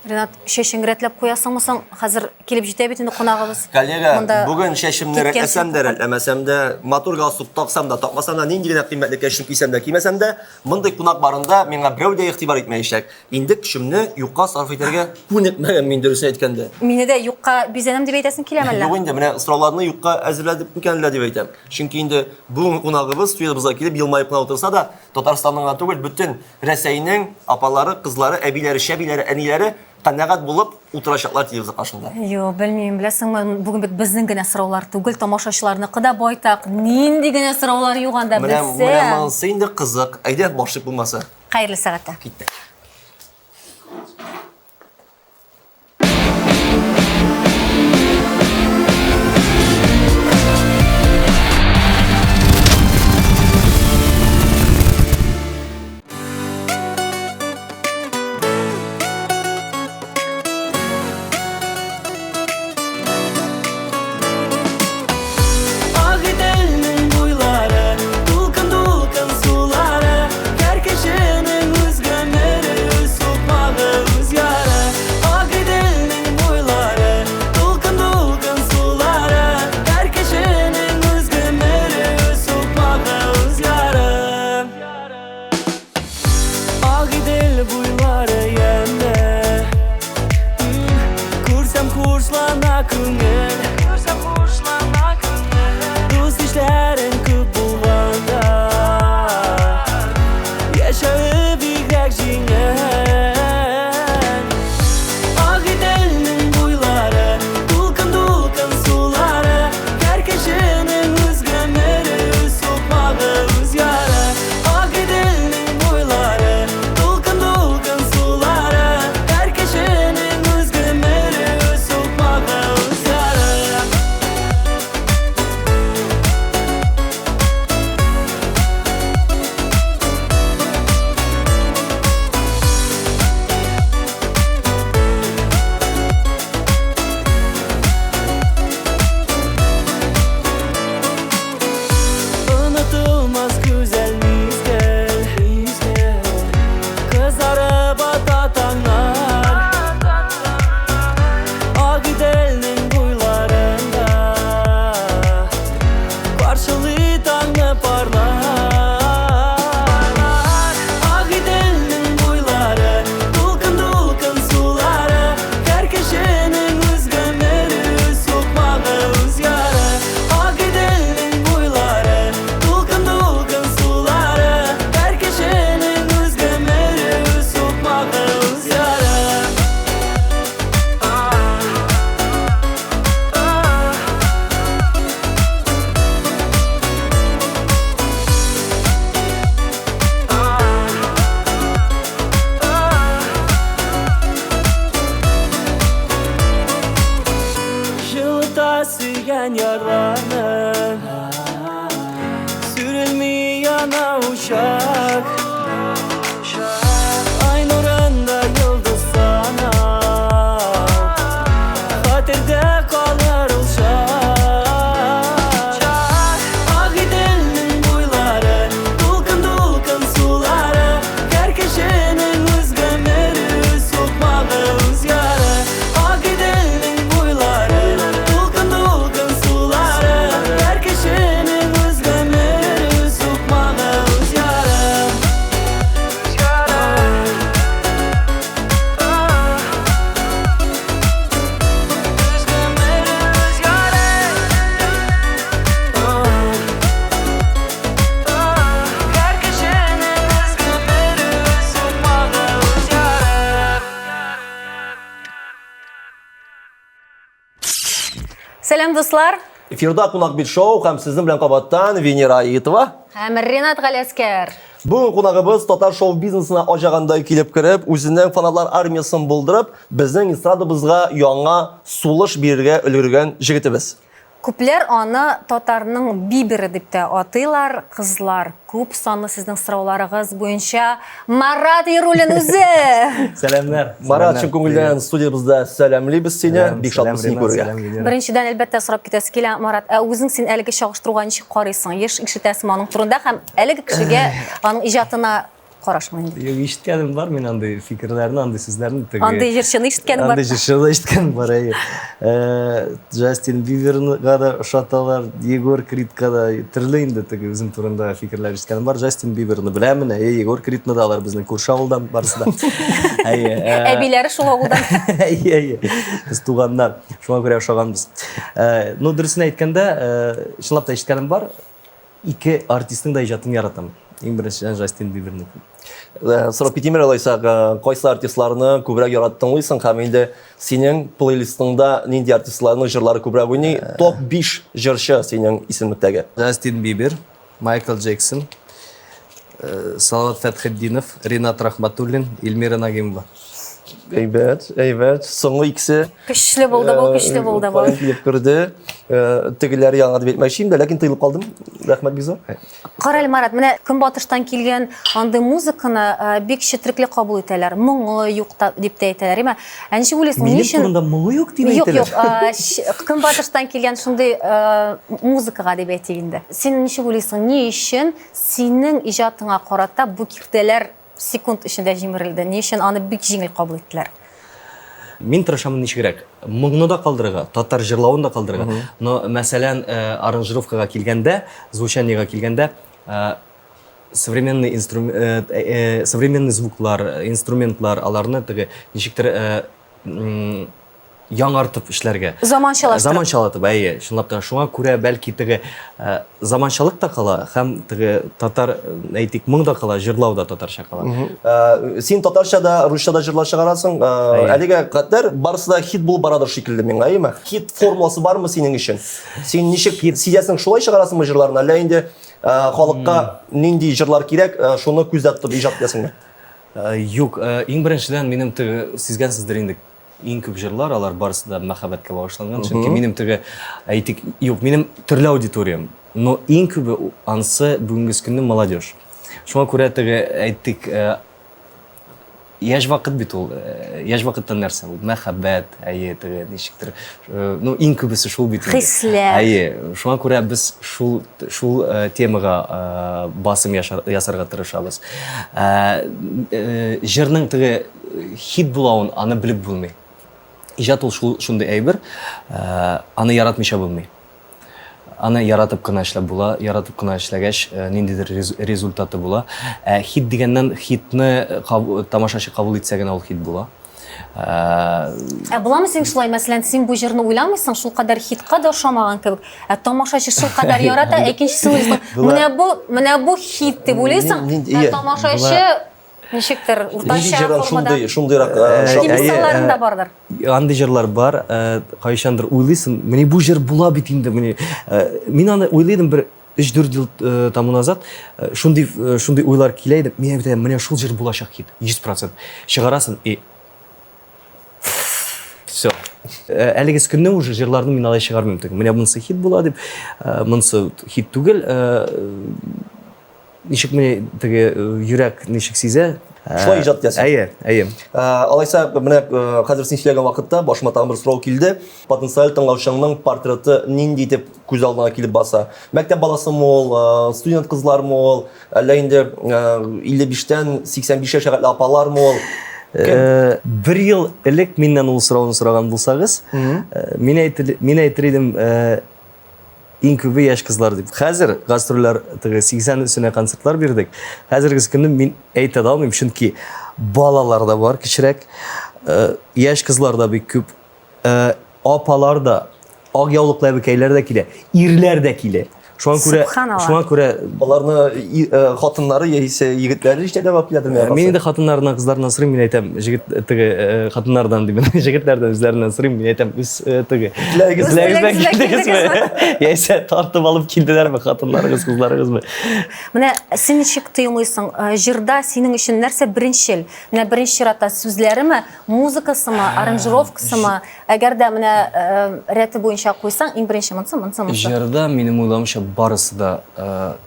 Ренат, чәчең рәтләп куясыңмы соң? Хәзер килеп җитә бит инде кунагыбыз. Коллега, бүген чәчемне рәтләсәм дә, рәтләмәсәм дә, матур галстук таксам да, такмасам да, нинди генә кыйммәтле кәчтүм кисәм дә, кимәсәм дә, мондый кунак барында миңа берәү дә игътибар итмәячәк. Инде көчемне юкка сарыф итәргә күнекмәгән мин, дөресен әйткәндә. Мине дә юкка бизәнәм дип әйтәсең киләме әллә? Юк инде, менә сорауларны юкка әзерләдек микән әллә дип әйтәм. Чөнки инде бүгенге кунагыбыз студиябезгә килеп елмаеп кына утырса да, Татарстанның гына түгел, бөтен Рәсәйнең апалары, кызлары, әбиләре, чәбиләре, әниләре канәгать булып утырачаклар телевизор каршында. Юк, белмим, беләсеңме, бүген бит безнең генә сораулар түгел, тамашачыларныкы да байтак. Нинди генә сораулар юк анда, Менә, менә монысы инде кызык. Әйдә, башлыйк булмаса. Хәерле сәгатьтә. Киттек. Агыйделнең буйлары, дулкын-дулкын сулары, һәр кешенең үз гомере, үз сукмагы, үз яры. Агыйделнең буйлары, дулкын-дулкын сулары, һәр кешенең үз гомере, үз сукмагы, үз яры. Агыйдел буйлары ямьле, Күрсәм хушлана күңел, Күрсәм хушлана күңел. Дус ишләрең күп булганда, Яшәве бигрәк җиңел. Агыйделнең буйлары, Дулкын-дулкын сулары, Һәр кешенең үз гомере, үз сукмагы, үз яры. Агыйделнең буйлары, дулкын-дулкын сулары, һәр кешенең үз гомере, үз сукмагы, үз яры. Онытылмас гүзәл мизгел, Кызарып ата таңнар. Агыйделнең буйларында Каршылый таңны парлар. Агыйделнең буйлары, дулкын-дулкын сулары, Һәр кешенең үз гомере, үз сукмагы, үз яры. Агыйделнең буйлары, дулкын-дулкын сулары, Һәр кешенең үз гомере, үз сукмагы, үз яры. Җылыта сөйгән ярларны, Сүрелми яна учак. Ай нурында йолдыз сана, Хәтердә калыр ул чак. Агыйделнең буйлары, Дулкын-дулкын сулары, Һәр кешенең үз гомере, үз сукмагы, үз яры. Агыйделнең буйлары, дулкын-дулкын сулары, Һәр кешенең үз гомере, үз сукмагы, үз яры. Үз яры. Үз гомере, үз яры. Һәр кешенең үз гомере, үз сукмагы, үз яры. Сәлам, дуслар! Эфирда Кунак бит шоу һәм сезнең белән кабаттан Венера Аитова. Һәм Ренат Галәскәр. Бүген кунагыбыз татар шоу-бизнесына аҗагандай килеп кереп, үзенең фанатлар армиясен булдырып, безнең эстрадабызга яңа сулыш бирергә өлгергән җегетебез. Күпләр аны татарның Биберы дип тә атыйлар. Кызлар, күп санлы сезнең сорауларыгыз буенча Марат Яруллин үзе! Сәламнәр. Марат, чын күңелдән студиябездә сәламлибез сине. Бик шатбыз сине күрергә. Беренчедән, әлбәттә, сорап китәсе килә, Марат, ә үзең син әлеге чагыштыруга ничек карыйсың? Еш ишетәсеңме аның турында һәм әлеге кешегә, аның иҗатына Карашың нинди? Юк, ишеткәнем бар мин андый фикерләрне, андый сүзләрне. Теге... Андый җырчыны ишеткәнем бар. Андый җырчыны ишеткәнем бар, әйе. Э, Джастин Биберга да ошаталар, Егор Кридка да төрле инде теге үзем турында фикерләр ишеткәнем бар. Джастин Биберны беләмен, әйе, Егор Кридны да, алар безнең күрше авылдан барысы да. Әйе. Э, Әбиләре шул авылдан. Әйе, әйе. Без туганнар, шуңа күрә ошаганбыз. Э, ну, дөресен әйткәндә, чынлап та ишеткәнем бар. Ике артистның да иҗатын яратам. Иң беренчедән Джастин Бибернеке. Э, сорап китим әле алайса, э, кайсы артистларны күбрәк яратып тыңлыйсың һәм инде синең плейлистыңда нинди артистларның җырлары күбрәк уйный? Э. Топ 5 җырчы синең исемлектәге. Джастин Бибер, Майкл Джексон, Салават Фәтхетдинов, Ринат Рахматуллин, Эльмира Нагимова. Әйбәт, әйбәт. Соңгы икесе. Көчле булды бу, көчле булды бу. Килеп керде. Тегеләр яңа дип әйтмәкче идем дә, ләкин тыелып калдым. Рәхмәт бик зур. Карале, Марат, менә көнбатыштан килгән андый музыканы бик четерекле кабул итәләр. Моңы юк та дип тә әйтәләр, әйме? Ә ничек уйлыйсың, ни өчен? Минем турында моңы юк дип әйтәләр. Юк, юк, көнбатыштан килгән шундый музыкага дип әйтик инде. Син ничек уйлыйсың, ни өчен синең иҗатыңа карата бу киртәләр секунд эчендә җимерелде? Ни өчен аны бик җиңел кабул иттеләр? Мин тырышамын ничегрәк, моңны да калдырырга, татар җырлавын да калдырырга. Но, мәсәлән, э, аранжировкага килгәндә, звучаниега килгәндә, э, современный инстру э, современный звуклар, инструментлар, аларны теге ничектер яңартып эшләргә. Заманчалаштырып. Заманчалатып, әйе, чынлап та. Шуңа күрә бәлки теге э, заманчалык та кала һәм теге татар, э, әйтик, моң да кала, җырлау да татарча кала. Э, син татарча да, русча да җырлар чыгарасың. Әлегә кадәр барысы да хит булып барадыр шикелле миңа, әйеме? Хит формуласы бармы синең өчен? Син ничек сизәсең, шулай чыгарасыңмы җырларны, әллә инде халыкка нинди җырлар кирәк, шуны күздә тотып иҗат итәсеңме? Юк, иң беренчедән минем теге сизгәнсездер инде, иң күп җырлар алар барысы да мәхәббәткә багышланган. Чөнки минем теге әйтик, юк, минем төрле аудиториям, но иң күбе ансы бүгенге көнне молодежь. Шуңа күрә теге әйтик, яшь вакыт бит ул, яшь вакытта нәрсә ул? Мәхәббәт, әйе, теге ничектер, ну иң күбесе шул бит инде. Хисләр. Әйе, шуңа күрә без шул шул темага басым ясарга тырышабыз. Җырның теге хит булавын аны белеп булмый. Иҗат ул шул шундый әйбер, аны яратмыйча булмый. Аны яратып кына эшләп була, яратып кына эшләгәч, ниндидер результаты була. Ә хит дигәннән хитны тамашачы кабул итсә генә ул хит була. Ә буламы син шулай, мәсәлән, син бу җырны уйламыйсың, шулкадәр хитка да ошамаган кебек, ә тамашачы шулкадәр ярата, ә икенчесен уйлыйсың, менә бу, менә бу хит дип уйлыйсың, ә тамашачы ничектер уртача формада. Шундый, шундыйрак мисалларың да бардыр. Андый җырлар бар, кайчандыр уйлыйсың, менә бу җыр була бит инде, менә мин аны уйлыйдым бер 3-4 ел тому назад шундый шундый уйлар килә иде. Мин әйтәм, менә шул җыр булачак хит, 100%. Чыгарасың и все. Әлеге көнне уже җырларны мин алай чыгармыйм түгел. Менә монысы хит була дип, монысы хит түгел. Ничек менә теге йөрәк ничек сизә? Шулай иҗат итәсең. Әйе, әйе. Алайса, менә хәзер син сөйләгән вакытта башыма тагын бер сорау килде. Потенциаль тыңлаучыңның портреты нинди итеп күз алдына килеп баса? Мәктәп баласымы ул, студент кызлармы ул, әллә инде 55-тән 85 яшькә хәтле апалармы ул? Бер ел элек миннән ул сорауны сораган булсагыз, мин әйтер, мин әйтер идем, Иң күбе яшь кызлар дип. Хәзер гастрольләр теге 80 өстенә концертлар бирдек. Хәзерге көнне мин әйтә дә алмыйм, чөнки балалар да бар кечерәк, э, яшь кызлар да бик күп, э, апалар да, ак яулыклы әбекәйләр дә килә, ирләр дә килә. Шуңа күрә, шуңа күрә аларны э, хатыннары яисә егетләре җитәкләп алып киләдер миңа. Мин инде хатыннарыннан, кызларыннан сорыйм, мин әйтәм, җегет теге э, хатыннардан димен, җегетләрдән үзләреннән сорыйм, мин әйтәм, үз э, теге теләгегез белән килдегезме? Яисә тартып алып килделәрме хатыннарыгыз, кызларыгызмы? Менә син ничек тоемлыйсың, җырда синең өчен нәрсә беренчел? Менә беренче чиратта сүзләреме, музыкасымы, аранжировкасымы? Әгәр дә менә рәте буенча куйсаң, иң беренче монсы, монсы, монсы. Җырда, минем уйлавымча, барысы да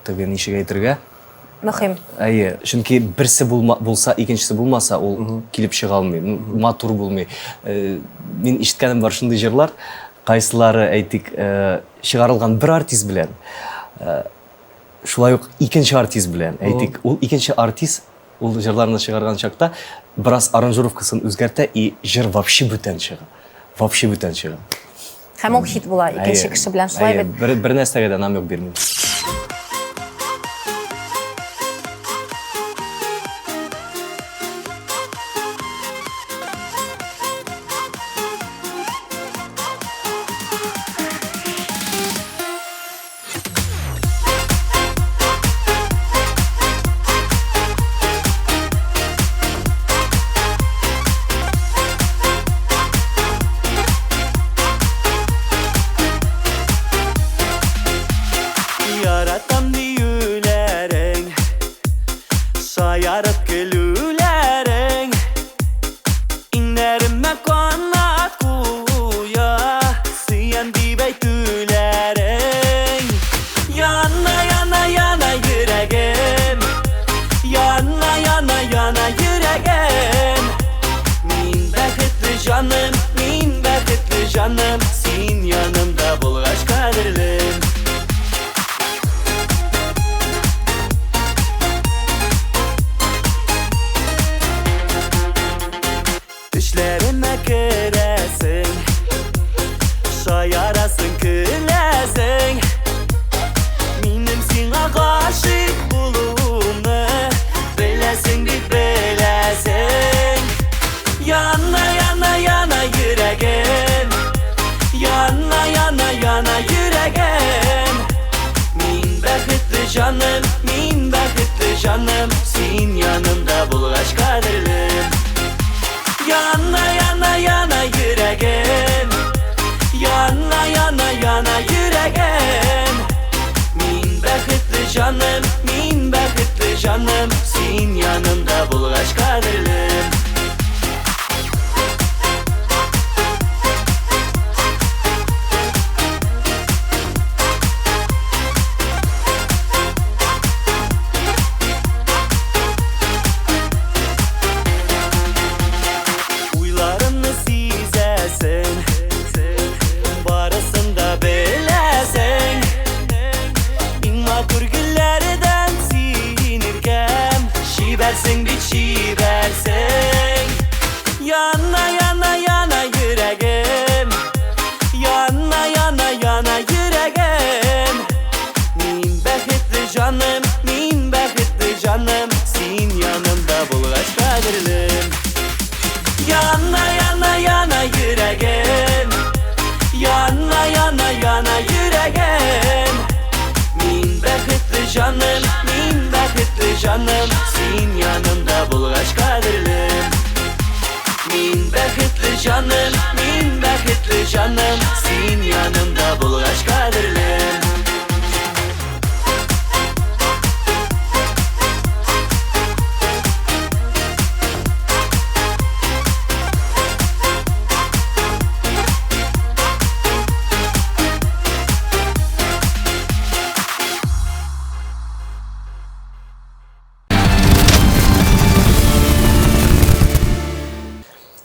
теге ничек әйтергә? Мөһим. Әйе, чөнки берсе булса, икенчесе булмаса, ул килеп чыга алмый, матур булмый. Мин ишеткәнем бар шундый җырлар, кайсылары, әйтик, чыгарылган бер артист белән, шулай ук икенче артист белән, әйтик, ул икенче артист. Ул җырларны чыгарган чакта бераз аранжировкасын үзгәртә и җыр вообще бүтән чыга. Вообще бүтән чыга. Һәм ул хит була икенче кеше белән шулай бит. Бер, бер нәрсәгә дә намек бирмим. Яратам диюләрең, шаярып көлүләрең. Иңнәремә канат куя, сөям дип әйтүләрең. Яна, яна, яна йөрәгем, яна, яна, яна йөрәгем. Мин бәхетле җаным, мин бәхетле җаным, син янымда булгач кадерлем. Төшләремә керәсең, шаярасың, көләсең. Минем сиңа гашыйк булуымны беләсең бит, беләсең. Яна, яна, яна йөрәгем, яна, яна, яна йөрәгем. Мин бәхетле җаным, мин бәхетле җаным, син янымда булгач кадерлем. Яна, яна, яна йөрәгем, яна, яна, яна йөрәгем. Мин бәхетле җаным, мин бәхетле җаным, син янымда булгач кадерлем. Уйларымны сизәсең, барысын да беләсең. Иң матур гөлләрдән син иркәм, чибәрсең бит, чибәрсең. Яна, яна, яна йөрәгем, яна, яна, яна йөрәгем. Мин бәхетле җаным, мин бәхетле җаным, син янымда булгач кадерлем. Яна, яна, яна йөрәгем, яна, яна, яна йөрәгем. Мин бәхетле җаным, мин бәхетле җаным, син янымда булгач кадерлем. Мин бәхетле җаным, мин бәхетле җаным, син янымда булгач кадерлем.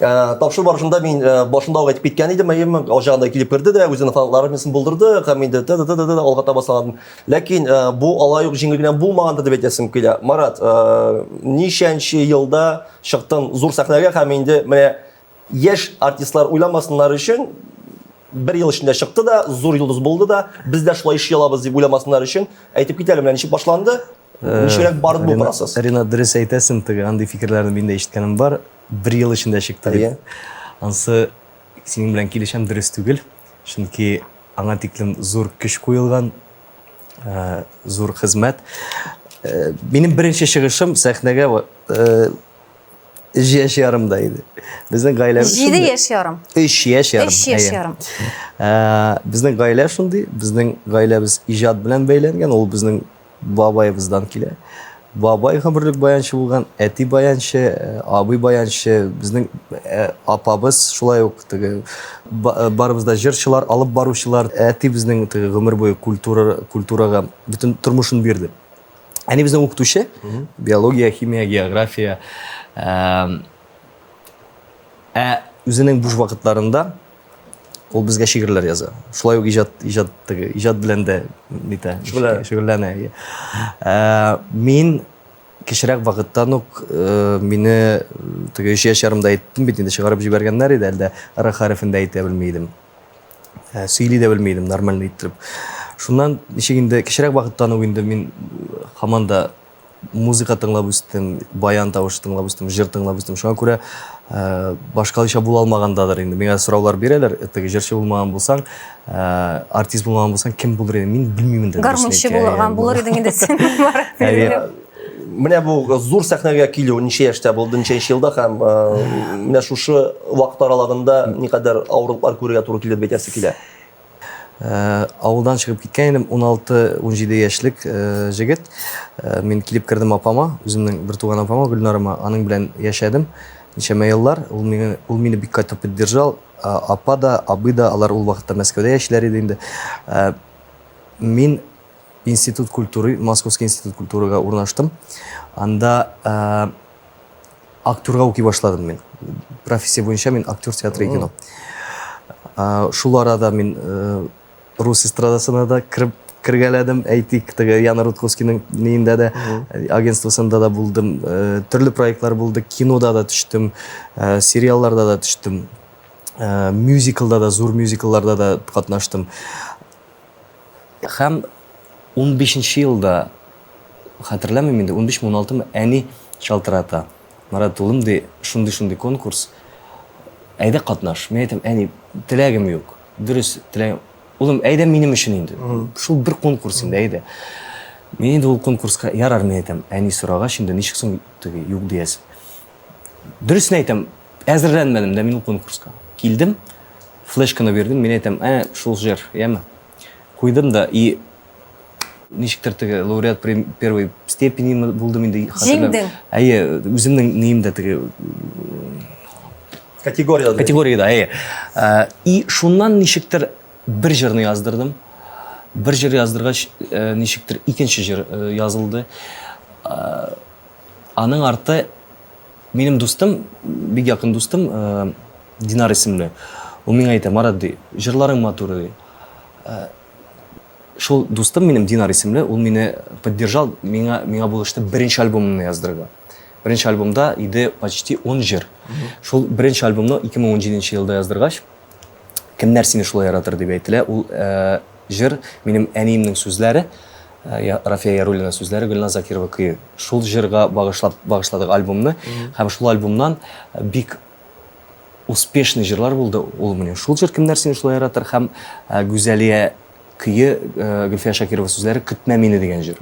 Тапшыру барышында мин башында ук әйтеп киткән идем, әйеме, алҗаганда килеп керде дә, үзенең фанатлары армиясен булдырды һәм инде т т т т алга таба санадым. Ләкин бу алай ук җиңел генә булмагандыр дип әйтәсем килә. Марат, ничәнче елда чыктың зур сәхнәгә һәм инде менә яшь артистлар уйламасыннар өчен бер ел эчендә чыкты да, зур йолдыз булды да, без дә шулай эшли алабыз дип уйламасыннар өчен әйтеп кит әле, менә ничек башланды? Ничегрәк барды бу процесс? Ренат, дөрес әйтәсең, теге андый фикерләрне мин дә ишеткәнем бар. Бер ел эчендә чыкты дип. Ансы синең белән килешәм, дөрес түгел. Чөнки аңа тиклем зур көч куелган, зур хезмәт. Минем беренче чыгышым сәхнәгә 3 яшь ярымда иде. Безнең гаилә 7 яшь ярым. 3 яшь ярым. 3 яшь ярым. Безнең гаилә шундый, безнең гаиләбез иҗат белән бәйләнгән, ул безнең бабаебыздан килә. Бабай гомерлек баянчы булган, әти баянчы, абый баянчы, безнең апабыз шулай ук теге барыбыз да җырчылар, алып баручылар. Әти безнең теге гомер буе культура, культурага бөтен тормышын бирде. Әни безнең укытучы, биология, химия, география. Ә үзенең буш вакытларында ул безгә шигырьләр яза. Шулай ук иҗат, иҗат теге, иҗат белән дә нитә, шөгыльләнә. Мин кечерәк вакыттан ук э, мине теге өч яшь ярымда әйттем бит инде чыгарып җибәргәннәр иде, әле дә Р хәрефен дә әйтә белми идем. Э, сөйли дә белми идем нормально иттереп. Шуннан ничек инде кечерәк вакыттан ук инде мин һаман да музыка тыңлап үстем, баян тавышы тыңлап үстем, җыр тыңлап үстем. Шуңа күрә э, башкалайча була алмагандадыр инде. Миңа сораулар бирәләр, теге җырчы булмаган булсаң, э, артист булмаган булсаң, кем булыр идең? Мин белмим инде. Гармунчы булган булыр идең инде син. Менә бу зур сәхнәгә килү ничә яшьтә булды, ничәнче елда һәм э, менә шушы вакыт аралыгында никадәр авырлыклар күрергә туры килде дип әйтәсе килә? Э, авылдан чыгып киткән идем, 16-17 яшьлек э, җегет. Э, мин килеп кердем апама, үземнең бертуган апама Гөлнарыма, аның белән яшәдем ничәмә еллар. Ул мине, ул мине бик каты поддержал. Апа да, абый да, алар ул вакытта Мәскәүдә яшиләр иде инде. Мин Институт культуры, Московский институт культурыга урнаштым. Анда актерга укый башладым мин. Профессия буенча мин актер театра и кино. Шул арада мин э, рус эстрадасына да кереп кергәләдем. Әйтик, теге Яна Рудковскийның ниендә дә, э, агентствосында да булдым. Э, төрле проектлар булды, кинода да төштем, сериалларда да төштем. Мюзиклда да, зур мюзиклларда да катнаштым. Һәм унбишенче елда, хәтерләмим инде, унбишме, уналтымы, әни шалтырата. Марат, улым, ди, шундый-шундый конкурс, әйдә катнаш. Мин әйтәм, әни, теләгем юк. Дөрес, теләгем. Улым, әйдә минем өчен инде. Шул бер конкурс инде, әйдә. Мин инде ул конкурска ярар, мин әйтәм, әни сорагач инде, ничек соң теге юк диясең. Дөресен әйтәм, әзерләнмәдем дә мин ул конкурска. Килдем, флешканы бирдем, мин әйтәм, ә, шул җыр, яме. Куйдым да, и ничектер теге лауреат первой степени булдым инде. Җиңдең. Әйе, үземнең нием дә теге категориядә. Категориядә, әйе. Э, и шуннан ничектер бер җырны яздырдым. Бер җыр яздыргач, э, ничектер икенче җыр э, язылды. Аның арты минем дустым, бик якын дустым, э, Динар исемле. Ул миңа әйтә, Марат, ди, җырларың матур, ди. Э, шул дустым минем Динар исемле, ул мине поддержал, миңа миңа булышты беренче альбомымны яздырырга. Беренче альбомда иде почти 10 җыр. Шул беренче альбомны 2017 елда яздыргач, Кемнәр сине шулай яратыр дип әйтелә. Ул э, җыр минем әниемнең сүзләре, э, Рафия Яруллина сүзләре, Гөлназ Закирова көе. Шул җырга багышлап багышладык альбомны һәм шул альбомнан бик успешный җырлар булды. Ул менә шул җыр Кемнәр сине шулай яратыр һәм э, Гүзәлия көе э, Гөлфия Шакирова сүзләре Көтмә мине дигән җыр.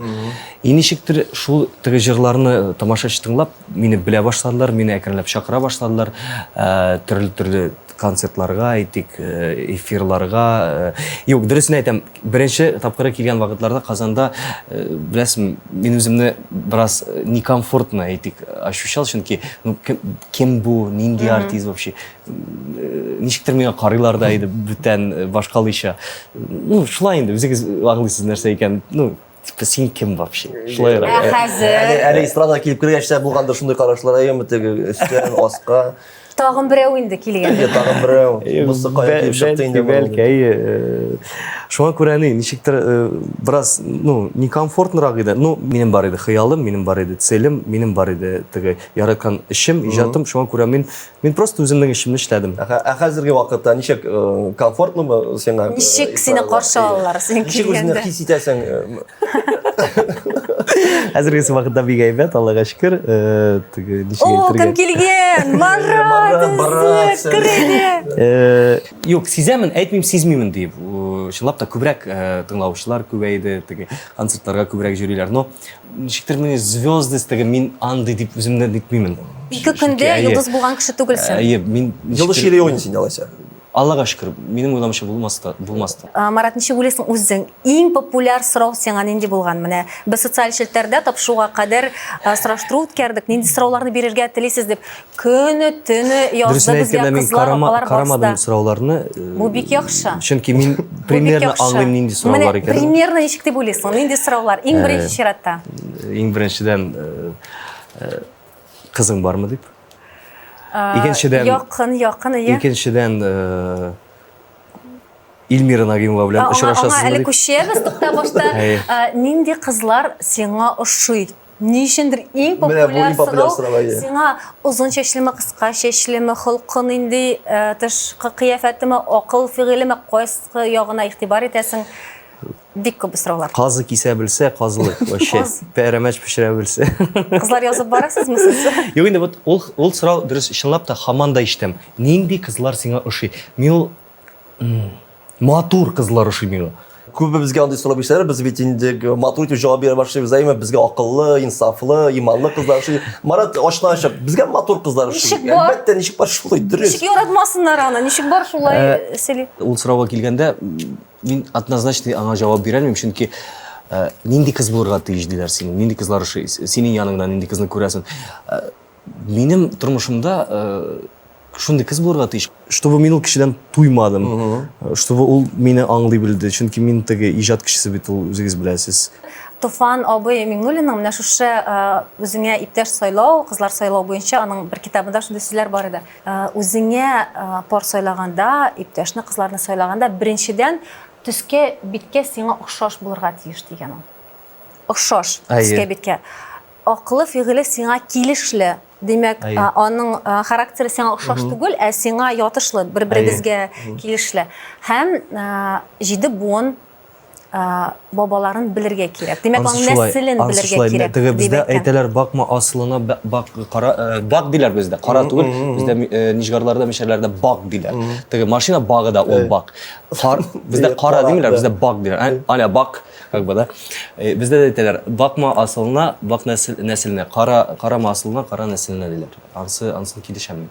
И ничектер шул теге җырларны тамашачы тыңлап, мине белә башладылар, мине әкренләп чакыра башладылар, э, төрле-төрле концертларга, әйтик, э, эфирларга. Юк, дөресен әйтәм, беренче тапкыры килгән вакытларда Казанда, беләсең, мин үземне бераз некомфортно, әйтик, ощущал, чөнки, ну, кем бу, нинди артист вообще? Ничектер миңа карыйлар да иде бүтән э, башкалыйча. Ну, шулай инде, үзегез аңлыйсыз нәрсә икән. Ну, типа син кем вообще? Шулайрак. Ә хәзер? Әле, әле эстрадага килеп кергәч тә булгандыр шундый карашлар, әйеме, теге өстән, аска. Тагын берәү инде килгән. Әйе, тагын берәү. Бусы кая килеп чыкты инде. Бәлки, әйе. Э, шуңа күрә ни, ничектер э, бераз, ну, некомфортнырак иде. Ну, минем бар иде хыялым, минем бар иде целем, минем бар иде теге яраткан эшем, иҗатым. Шуңа күрә мин Мин просто үземнең эшемне эшләдем. Ә хәзерге вакытта ничек э, комфортнымы сиңа? Э, ничек сине каршы алалар син килгәндә? Ничек үзеңне хис итәсең? Хәзерге вакытта бик әйбәт, Аллага шөкер. Э, теге ничек әйтергә? О, кем килгән? Марат, керәде. Юк, сизәмен, әйтмим, сизмимен дип. Чынлап та күбрәк тыңлаучылар күбәйде, теге концертларга күбрәк йөриләр. Но Ничектер мине звездность теге мин андый дип үземне нитмимен. Ике көндә йолдыз булган кеше түгелсең. Әйе, мин Йолдыз чире юк инде синдә алайса. Аллага шөкер, минем уйламча булмас та, булмас та. Марат, ничек уйлыйсың үзең? Иң популяр сорау сиңа нинди булган? Менә без социаль челтәрдә тапшыруга кадәр сораштыру үткәрдек. Нинди сорауларны бирергә телисез дип. Көне, төне язды безгә кызлар, апалар карамадым сорауларны. Бу бик яхшы. Чөнки мин примерно аңлыйм нинди сораулар икәнен. Примерно ничек дип уйлыйсың? Нинди сораулар? Иң беренче чиратта. Иң беренчедән кызың бармы дип. Икенчедән якын, якын, иә. Икенчедән Илмира Нагимова белән очрашасызмы дип. Аңа әле күчәбез, тукта башта. Нинди кызлар сиңа ошый? Ни өчендер иң популяр сорау сиңа озын чәчлеме, кыска чәчлеме, холкы нинди, э, тышкы кыяфәтеме, акыл фигылеме, кайсы ягына игътибар итәсең? Бик күп сораулар. Казы кисә белсә, казылык вообще. Пәрәмәч пешерә белсә. Кызлар язып барасызмы сез? Юк инде вот ул ул сорау дөрес чынлап та һаман да ишетәм. Нинди кызлар сиңа ошый? Мин ул Матур кызлар ошый миңа. Күбебезгә андый сорау бирсәләр, без бит инде матур итеп җавап бирә башлыйбыз, әйме, безгә акыллы, инсафлы, иманлы кызлар ошый. Марат ачтан ачык, безгә матур кызлар ошый. Ничек бар? Әлбәттә, ничек бар шулай, дөрес. Ничек яратмасыннар аны, ничек бар шулай э, сөйли. Ул сорауга килгәндә, мин однозначно аңа җавап бирә алмыйм, чөнки э, нинди кыз булырга тиеш диләр синең, нинди кызлар ошый, синең яныңда нинди кызны күрәсең. Э, минем тормышымда Шундый кыз булырга тиеш. Чтобы мин ул кешедән туймадым. Чтобы ул мине аңлый белде. Чөнки мин теге иҗат кешесе бит ул, үзегез беләсез. Туфан абый Миңнуллинның менә шушы үзеңә иптәш сайлау, кызлар сайлау буенча аның бер китабында шундый сүзләр бар иде. Үзеңә пар сайлаганда, иптәшне, кызларны сайлаганда, беренчедән, төскә, биткә сиңа охшаш булырга тиеш дигән ул. Охшаш төскә, биткә. Акылы, фигыле сиңа килешле. Димәк, аның характеры сиңа охшаш түгел, ә сиңа ятышлы, бер-берегезгә килешле. Һәм җиде буын бабаларын белергә кирәк. Димәк, аның нәселен белергә кирәк. Теге бездә әйтәләр, бакма асылына, бак кара, бак диләр бездә, кара түгел, бездә нижгарларда, мишәрләрдә бак диләр. Теге машина багы да ул бак. Бездә кара димиләр, бездә бак диләр. Аня бак. Как бы, да? Э, бездә дә әйтәләр, бакма асылына, бак нәсел, нәселенә, кара, карама асылына, кара нәселенә диләр. Ансы, ансын килешәм мин.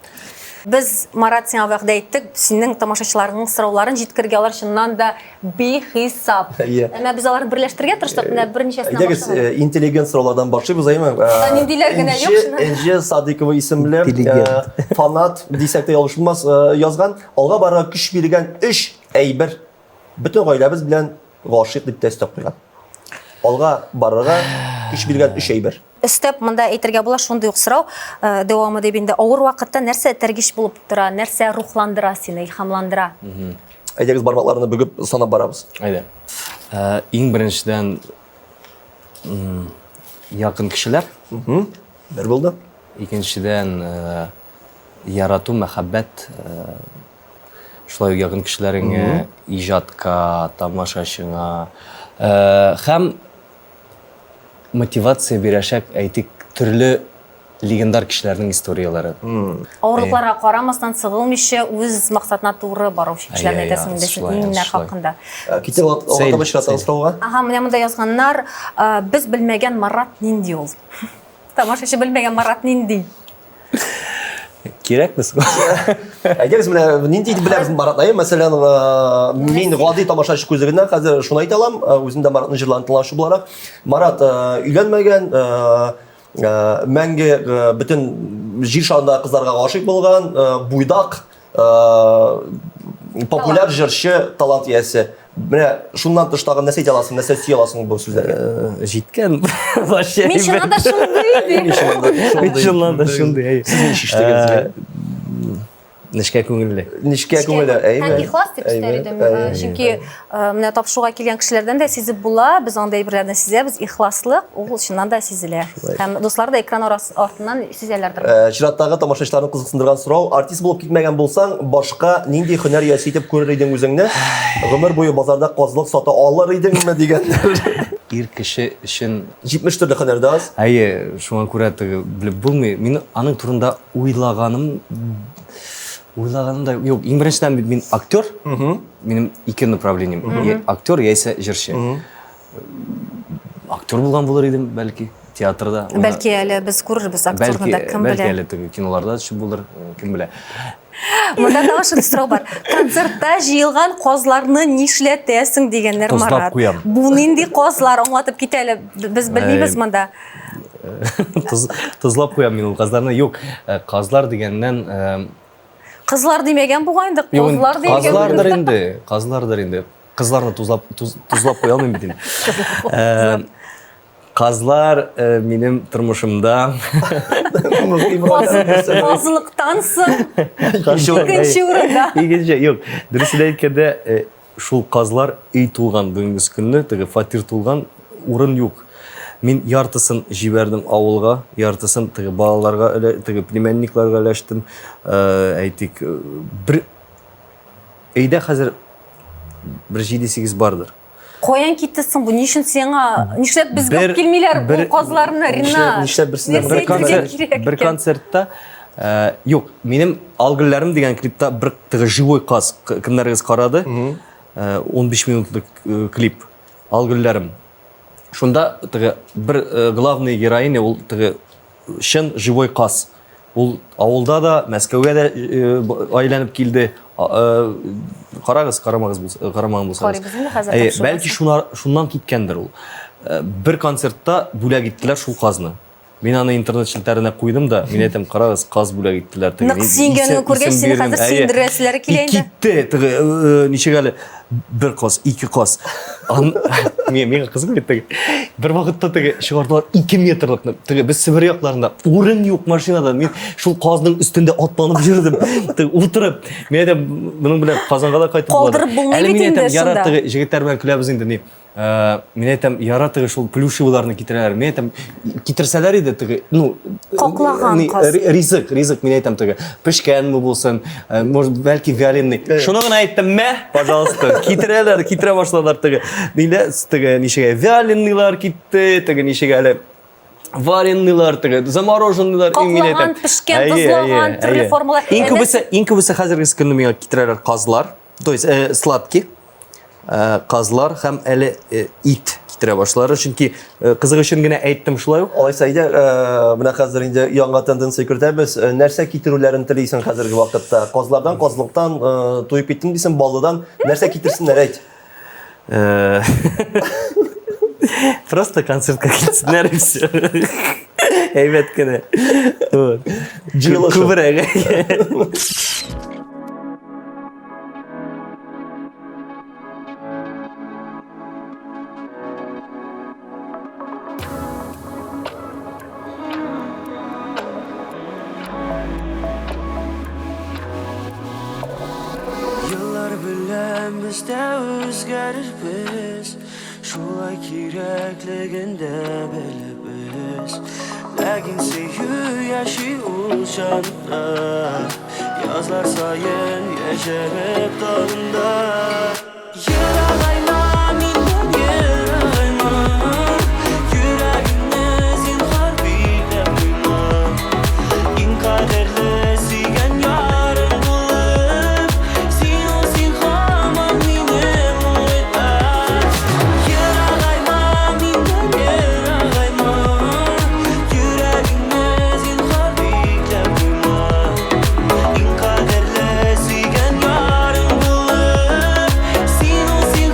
Без, Марат, сиңа вәгъдә иттек, синең тамашачыларыңның сорауларын җиткерергә алар чыннан да бихисап. Әйе. Әмма без аларны берләштерергә тырыштык, менә берничәсенә Әйдәгез, башлап. э, интеллигент сораулардан башлыйбыз, әйеме? Монда ниндиләр генә юк, Энҗе, чыннан. Энҗе Садыйкова исемле Интеллигент. э, фанат дисәк тә ялгыш булмас, э, язган, алга барырга көч биргән өч әйбер. Бөтен гаиләбез белән гашыйк дип тә өстәп куйган. Алга барырга көч биргән өч әйбер. Өстәп монда әйтергә була шундый ук сорау, э, дәвамы дип инде авыр вакытта нәрсә этәргеч булып тора, нәрсә рухландыра сине, илһамландыра? Әйдәгез бармакларны бөгеп санап барабыз. Әйдә. Э, иң беренчедән якын кешеләр. Бер булды. Икенчедән, э, ярату, мәхәббәт, Шулай ук якын кешеләреңә, иҗатка, тамашачыңа э, һәм мотивация бирәчәк, әйтик, төрле легендар кешеләрнең историяләре. Авырлыкларга карамастан, сыгылмыйча, үз максатына туры баручы кешеләрне Әйе, әйтәсең инде син шулай, иңнәр шулай. хакында. Э, Китеп алга Сәйл, таба чираттагы сәйл. сорауга. Ага, менә монда язганнар, э, без белмәгән Марат нинди ул? Тамашачы белмәгән Марат нинди? Кирәкме соң? Әйдәгез менә нинди итеп беләбез Маратны? Әйе, мәсәлән, э, мин гади тамашачы күзлегеннән хәзер шуны әйтә алам, э, үзем дә Маратның җырларын тыңлаучы буларак. Марат э, өйләнмәгән, мәңге бөтен җир шарындагы кызларга гашыйк булган, буйдак, популяр җырчы, талант иясе. Менә шуннан тыш тагын нәрсә әйтә аласың, нәрсә сөя аласың бу сүзләргә? Э, җиткән. Вообще. Мин чыннан да шундый ди. Мин чыннан да шундый. әйе. Сез ничек ишеттегез? Э, Нечкә күңелле. Нечкә күңелле, әйе. Һәм ихлас дип өстәр идем. Э, чөнки э, менә тапшыруга килгән кешеләрдән дә сизеп була, без андый әйберләрне сизәбез, ихласлык ул чыннан да сизелә. Һәм дуслар да экран артыннан сизәләрдер. Э, чираттагы тамашачыларны кызыксындырган сорау, артист булып китмәгән булсаң, башка нинди һөнәр иясе итеп күрер идең үзеңне? Гомер буе базарда казлык сата алыр идеңме дигәннәр. Ир кеше өчен 70 төрле һөнәр дә аз. Әйе, шуңа күрә теге белеп булмый. Мин аның турында уйлаганым уйлаганым да юк. Иң беренчедән бит мин актер. Минем ике направлением. Актер яисә җырчы. Актер булган булыр идем, бәлки, театрда. Бәлки әле без күрербез актерны да, кем белә. Бәлки әле теге киноларда төшеп булыр, э, кем белә. Монда тагын шундый сорау бар. Концертта җыелган казларны нишләтәсең дигәннәр, Тозлап Марат. куям. Бу нинди казлар? Аңлатып кит әле. Без белмибез монда. Тоз, тозлап куям мин ул казларны. Юк, э, казлар дигәннән э, Кызлар димәгән бугай инде, казлар дигән. Казлардыр инде, казлардыр инде. Кызларны тузлап, туз, тузлап куя алмыйм бит инде. Э, казлар э, минем тормышымда Казлыктан соң икенче урында. Икенче, юк. Дөресен әйткәндә, э, шул казлар өй тулган бүгенге көнне, теге фатир тулган урын юк. Мин яртысын җибәрдем авылга, яртысын теге балаларга, теге племянникларга өләштем. Әйтик, бер өйдә хәзер бер 7-8 бардыр. Каян китте соң бу? Ни өчен сиңа, нишләп безгә алып килмиләр бу казларны, Ринат? Нишләп берсенә бер концерт, бер концертта юк, минем Алгөлләрем дигән клипта бер теге живой каз, кемнәрегез карады? 15 минутлык клип Алгөлләрем. Шунда теге бер главный героиня ул теге чын живой каз. Ул авылда да, Мәскәүгә дә әйләнеп килде. Карагыз, карамагыз булса, карамаган булсагыз. Карыйбыз инде хәзер. Әйе, бәлки шунар, шуннан киткәндер ул. Бер концертта бүләк иттеләр шул казны. Мин аны интернет челтәренә куйдым да, мин әйтәм, карагыз, каз бүләк иттеләр. Нык сөенгәнен күргәч, сине хәзер сөендерәселәре килә инде. Китте, теге, ничек әле, бер каз, ике каз. Миңа кызык бит теге. Бер вакытта теге чыгардылар 2 метрлыкны. Теге без Себер якларында урын юк машинада. Мин шул казның өстендә атланып йөрдем. Теге утырып. Мин әйтәм, моның белән Казанга да кайтып була. Калдырып булмый бит инде шунда. Ярар, теге җегетләр белән көләбез инде ни. Мин әйтәм, ярар теге шул плюшевыйларны китерәләр. Мин әйтәм, китерсәләр иде теге, ну, Каклаган каз. Ризык, ризык, мин әйтәм теге, пешкәнме булсын, может, бәлки вяленый. Шуны гына әйттем, мә, пожалуйста, китерәләр, китерә башладылар теге. Нилә, теге ничек, вяленыйлар китте, теге ничек әле вареныйлар теге, замороженныйлар. Каклаган, пешкән, тозлаган, төрле формалар. Иң күбесе, иң күбесе хәзерге көнне миңа китерәләр казлар, то есть сладкий. Казлар һәм әле ит китерә башлары, чөнки кызык өчен генә әйттем шулай ук. Алайса әйдә, менә хәзер инде яңа тенденция кертәбез. Нәрсә китерүләрен телисең хәзерге вакытта? Казлардан, казлыктан туеп киттем дисең, баллыдан нәрсә китерсеннәр, әйт. Просто концертка китсеннәр и все. Әйбәт кенә. Күбрәк. Еллар белән без дә үзгәрербез, Шулай кирәклеген дә беләбез. Ләкин сөю яши ул җанда, Язлар саен яшәреп тагында. Ерагайма миннән, ерагайма, Йөрәгемне зинһар бикләп куйма. Иң кадерле сөйгән ярым булып, Син ул, син һаман мине моңайта. Ерагайма миннән, ерагайма, Йөрәгеңне зинһар бикләп куйма. Иң кадерле сөйгән ярым булып, Син ул, син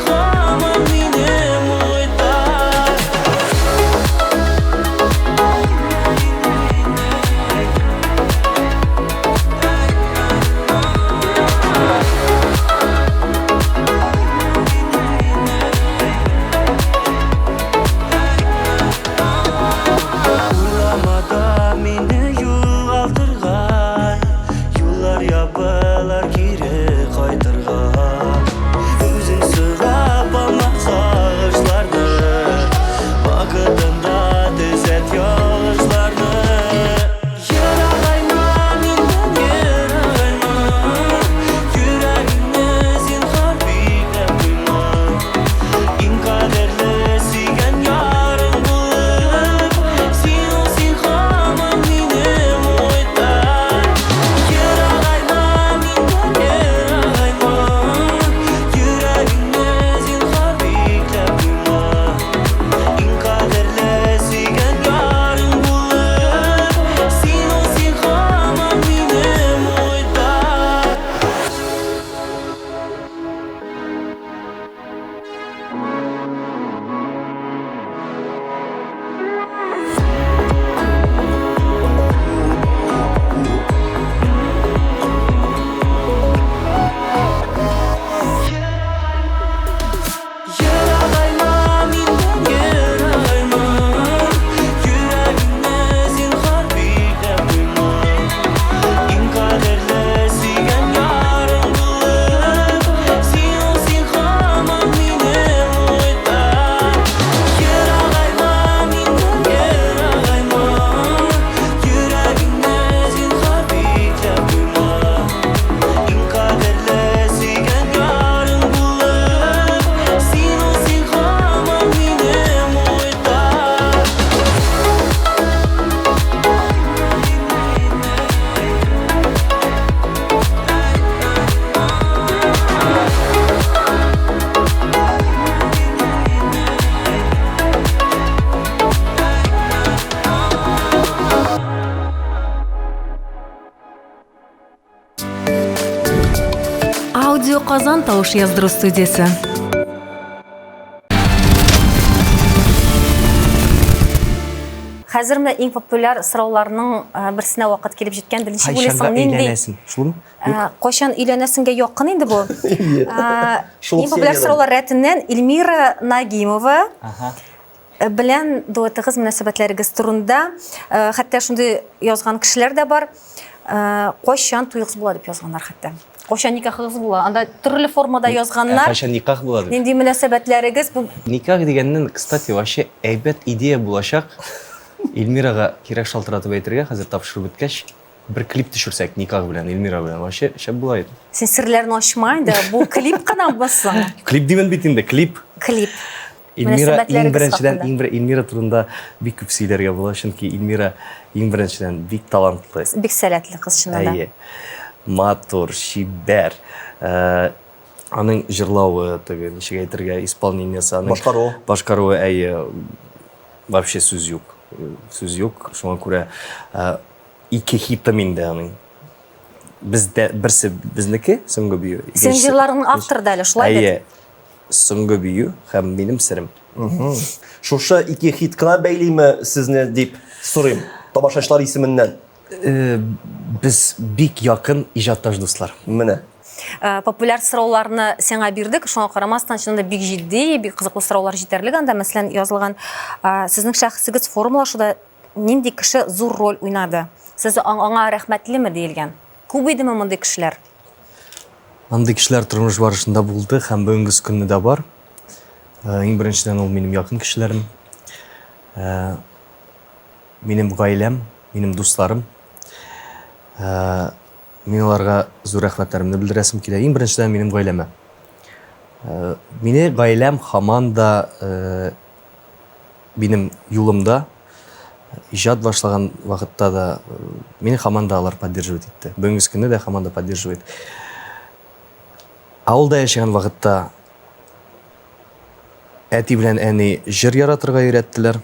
Аудио Казан тавыш яздыру студиясе. Хәзер менә иң популяр сорауларның э, берсенә вакыт килеп җиткән. Ничек уйлыйсың, нинди? Өйләнәсең, шулмы? Э, кайчан өйләнәсеңгә якын инде бу. Э, Шул иң популяр сериядән. сораулар рәтеннән Эльмира Нагимова Ага. белән дуэтыгыз мөнәсәбәтләрегез турында э, хәтта шундый язган кешеләр дә бар. Э, Кайчан туегыз була дип язганнар хәтта. Кайчан никахыгыз була? Анда төрле формада язганнар. Кайчан никах була дип. Нинди мөнәсәбәтләрегез бу? Никах дигәннән, кстати, вообще әйбәт идея булачак. Эльмирага кирәк шалтыратып әйтергә, хәзер тапшырып беткәч, бер клип төшерсәк никах белән, Эльмира белән, вообще шәп була иде. Син серләрне ачма инде, бу клип кына булсын. Клип димен бит инде, клип. Клип. Эльмира иң Мөнәсәбәтләрегез беренчедән, хакында. иң бер Эльмира турында бик күп сөйләргә була, чөнки Эльмира иң беренчедән бик талантлы. Бик сәләтле кыз чыннан да. Әйе. Матур, чибәр. Э, аның җырлавы, теге ничек әйтергә, исполнениесе, аның Башкаруы. Башкаруы, әйе, вообще сүз юк. Сүз юк. Шуңа күрә э, ике хитым инде аның. Бездә берсе безнеке, Соңгы бию. Син икенчесе- җырларының авторы да әле, шулай бит? Әйе. Соңгы бию һәм минем серем. Шушы ике хит кына бәйлиме сезне дип сорыйм тамашачылар исеменнән. Э, без бик якын иҗатташ дуслар. Менә. Э, популяр сорауларны сиңа бирдек, шуңа карамастан, чыннан да бик җитди, бик кызыклы сораулар җитәрлек анда. Мәсәлән, язылган, э, сезнең шәхесегез формалашуда нинди кеше зур роль уйнады? Сез аңа рәхмәтлеме диелгән? Күп идеме мондый кешеләр? Андый кешеләр тормыш барышында булды һәм бүгенге көнне дә бар. Э, иң беренчедән ул минем якын кешеләрем. Э, минем гаиләм, минем дусларым. Э, мин аларга зур рәхмәтләремне белдерәсем килә. Иң беренчедән минем гаиләмә. Мине гаиләм һаман да минем юлымда иҗат башлаган вакытта да мине һаман да алар поддерживать итте. Бүгенге көндә дә һаман да поддерживает. Авылда яшәгән вакытта әти белән әни җыр яратырга өйрәттеләр,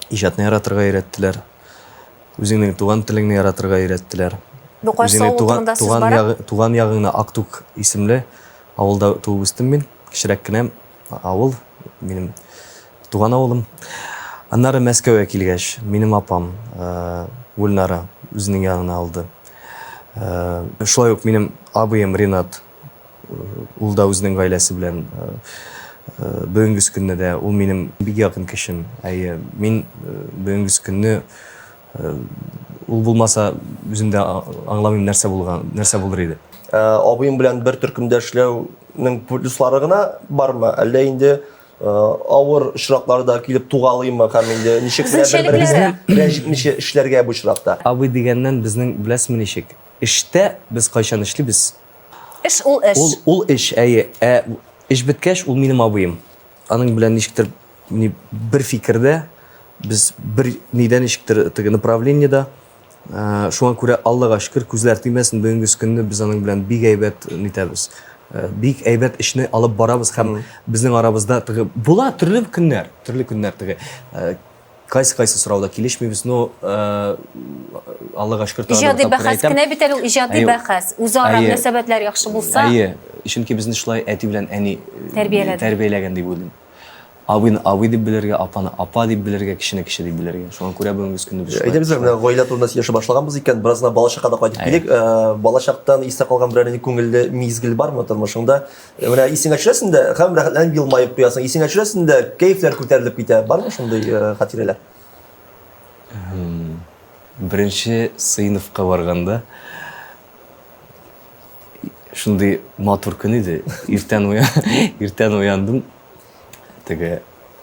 иҗатны яратырга өйрәттеләр, үзеңнең туган телеңне яратырга өйрәттеләр. Бу кайсы Үзеңнең авыл туган, турында сүз туган, бара? ягы, туган ягыңны Актук исемле авылда туып үстем мин. Кечерәк кенә авыл, минем туган авылым. Аннары Мәскәүгә килгәч, минем апам э, Гөлнара үзенең янына алды. Э, шулай ук минем абыем Ринат, э, ул да үзенең гаиләсе белән бүгенге көнне дә ул минем бик якын кешем. Әйе, мин бүгенге көнне ул булмаса үзем дә аңламыйм нәрсә булган, нәрсә булыр иде. Абыем белән бер төркемдә эшләүнең плюслары гына бармы? Әллә инде авыр очраклар да килеп тугалыймы һәм инде ничек менә бер-беребезне рәнҗетмичә эшләргә бу очракта? Абый дигәннән безнең беләсезме ничек? Эштә без кайчан эшлибез? Эш ул эш. Ул ул эш, әйе. Ә эш беткәч, ул минем абыем. Аның белән ничектер ни бер фикердә, без бер нидә ничектер теге направлениедә. Э, шуңа күрә Аллага шөкер, күзләр тимәсен, бүгенге көнне без аның белән бик әйбәт нитәбез. Э, бик әйбәт эшне алып барабыз һәм безнең арабызда теге була төрле көннәр, төрле көннәр теге э, кайсы-кайсы сорауда килешмибез, но Аллага шөкер, тагын Иҗади бер тапкыр бәхәс әйтәм. кенә бит әле ул иҗади Әйе. бәхәс. Үзара Әйе. мөнәсәбәтләр яхшы булса, Әйе, чөнки безне шулай әти белән әни Тәрбияләде. тәрбияләгән дип уйлыйм. Абыйны абый дип белергә, апаны апа дип белергә, кешене кеше дип белергә. Шуңа күрә бүгенге көнне без шулай. Әйдәгез, менә гаилә турында сөйләшә башлаганбыз икән, бераз гына балачакка да кайтып килик. Э, балачактан истә калган берәр нинди күңелле мизгел бармы тормышыңда? Э, менә исеңә төшерәсең дә һәм рәхәтләнеп елмаеп куясың. Исеңә төшерәсең дә, кәефләр күтәрелеп китә. Бармы шундый э, хатирәләр? Беренче сыйныфка барганда шундый матур көн иде. Иртән уя, иртән уяндым. Теге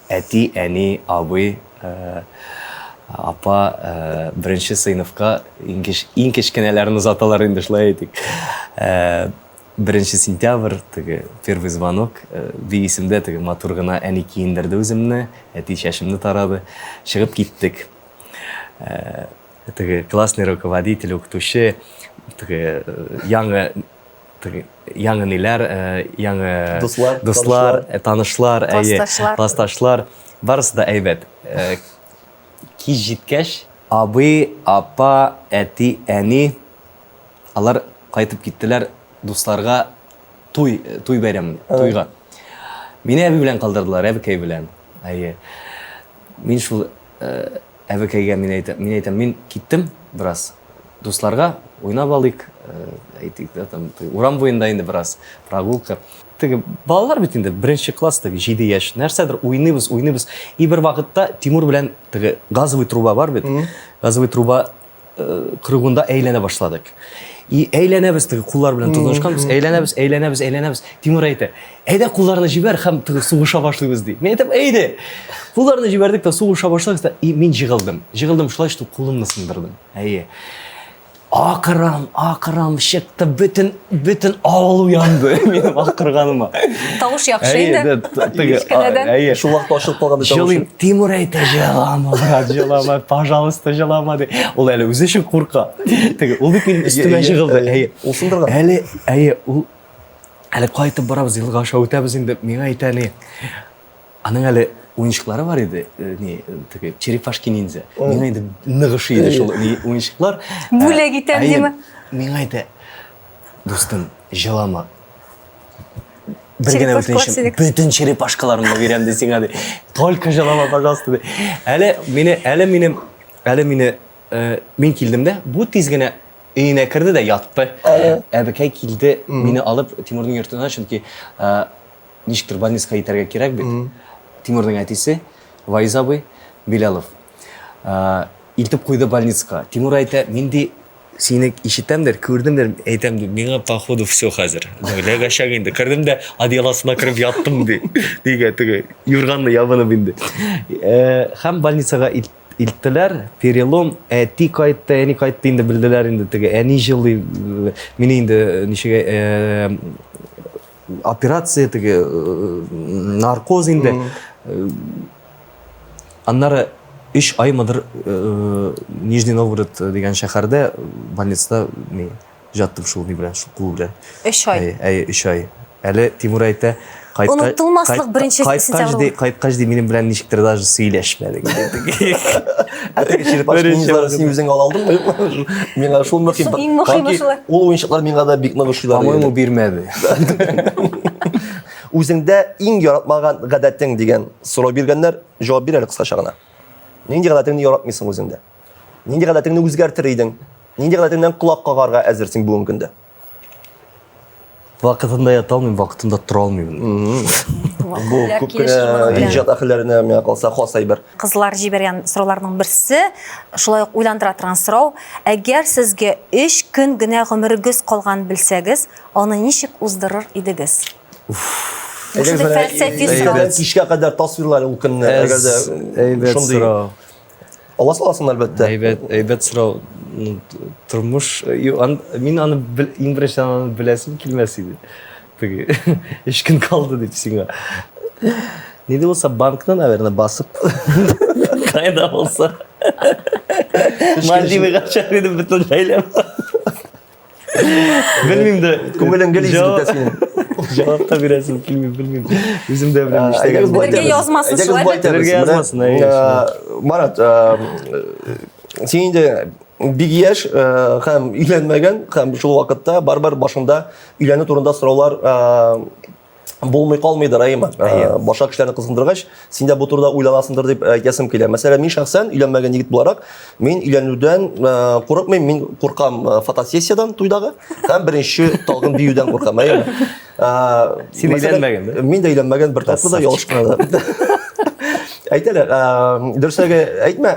әти, әни, абый, э, апа э, беренче сыйныфка иң, кеч, иң кечкенәләрен озаталар инде шулай әйтик. Э, беренче сентябрь, теге первый звонок, э, бик исемдә, теге матур гына әни киендерде үземне, әти чәчемне тарады. Чыгып киттек. Э, теге классный руководитель, укытучы, теге э, яңа теге яңа ниләр, э, яңа Дуслар, дуслар, э, танышлар, әйе, Классташлар. классташлар, барысы да әйбәт. Э, Кич җиткәч, абый, апа, әти, әни, алар кайтып киттеләр дусларга. Туй, туй бәйрәменә, туйга. Мине әби белән калдырдылар, әбекәй белән. Әйе. Мин шул әбекәйгә мин әйтәм, мин әйтәм, мин киттем бераз дусларга уйнап алыйк, әйтик, да, там урам буенда инде бераз прогулка. Теге балалар бит инде беренче класс теге 7 яшь. Нәрсәдер уйныйбыз, уйныйбыз. И бер вакытта Тимур белән теге газовый труба бар бит. Газовый труба кругында әйләнә башладык. И әйләнәбез теге куллар белән тотынышканбыз, әйләнәбез, әйләнәбез, әйләнәбез. Тимур әйтә, әйдә кулларны җибәр һәм теге сугыша башлыйбыз ди. Мин әйтәм, әйдә. Кулларны җибәрдек тә сугыша башладык та, и мин җыгылдым. Җыгылдым шулай, что кулымны сындырдым. Әйе. Акырам, акырам, чыкты, бөтен, бөтен авыл уянды минем акырганыма. Тавыш яхшы инде. Кечкенәдән. Әйе, шул вакытта ачылып калган тавыш. Җылыйм, Тимур әйтә, җылама, брат, җылама, пожалуйста, җылама ди. Ул әле үзе өчен курка. Теге, ул бит минем өстемә җыгылды. Әйе. Ул сындырган. Әле, әйе, ул әле кайтып барабыз, елга аша үтәбез инде. Миңа әйтә, ни, Аның әле уенчыклары бар иде, э, ни, теге черепашки ниндзя. Миңа инде нык ошый иде шул ни уенчыклар. Бүләк итәм диме? Миңа әйтә, дустым, җылама. Бер генә үтенечем, бөтен черепашкаларымны бирәм ди сиңа ди. Только җылама, пожалуйста ди. Әле мине, әле минем, әле мине, э, мин килдем дә, бу тиз генә өенә керде дә ятты. Әбекәй килде, мине алып Тимурның йортына, чөнки э, Ничектер больницага итәргә кирәк бит. Тимурның әтисе Ваиз абый Билялов илтеп куйды больницага. Тимур әйтә, мин ди сине ишетәмдер, күрдемдер, әйтәм ди, миңа походу все хәзер. Ләгәчәк инде. Кердем дә одеял астына кереп яттым ди. Нигә теге юрганны ябынып инде. Һәм больницага илттеләр, перелом, әти кайтты, әни кайтты инде белделәр инде теге әни җылый, мине инде ничек операция теге э, наркоз инде э, аннары өч аймыдыр э, Нижний Новгород дигән шәһәрдә больницада ни жаттым шул ни белән шул кул белән. Өч ай. Әй, өч ай. Әле Тимур әйтә, Онытылмаслык беренче сентябрь. Ди, кайткач ди, минем белән ничектер даже сөйләшмәдең. Ә теге черепашка ниндзяларны син үзең ала алдыңмы, юкмы? Миңа шул мөһим. Иң мөһиме шулай. Ул уенчыклар миңа да бик нык ошыйлар. По-моему, бирмәде. Үзеңдә иң яратмаган гадәтең дигән сорау биргәннәр, җавап бир әле кыскача гына. Нинди гадәтеңне яратмыйсың үзеңдә? Нинди гадәтеңне үзгәртер идең? Нинди гадәтеңнән колак кагарга әзер син бүгенге көндә? Вакытында ята алмыйм, вакытында тора алмыйм. Бу күп кенә иҗат әһелләренә миңа калса хас әйбер. Кызлар җибәргән сорауларның берсе, шулай ук уйландыра торган сорау. Әгәр сезгә өч көн генә гомерегез калганын белсәгез, аны ничек уздырыр идегез? Бу шундый фәлсәфи сорау. Кичкә кадәр тасвирлар ул көнне, әгәр дә Әйбәт сорау. Ала саласың, әлбәттә. Әйбәт, әйбәт сорау. Тормыш, мин аны иң беренчедән аны беләсем килмәс иде. Теге өч көн калды дип сиңа. Ни дә булса банкны, наверное, басып. Кайда булса. Мальдивыга чыгар идем бөтен гаиләм. Белмим дә. Күңелең гел изге итә синең. Җавап та бирәсем килми, белмим. Үзем дә белмим нишләгәнемне. Бергә язмасын шулай бит. Бергә язмасын, әйе. Марат, син инде бик яшь һәм өйләнмәгән һәм шул вакытта барыбер башыңда өйләнү турында сораулар булмый калмыйдыр, әйеме? Э, башка кешеләрне кызгындыргач, син дә бу турыда уйланасыңдыр дип әйтәсем килә. Мәсәлән, мин шәхсән өйләнмәгән егет буларак, мин өйләнүдән э, курыкмыйм, мин куркам э, фотосессиядән туйдагы һәм беренче талгын биюдән куркам, әйеме? Син өйләнмәгән, да? Мин дә өйләнмәгән, бер тапкыр да ялгыш кына да. Әйт әле, дөресрәге әйтмә,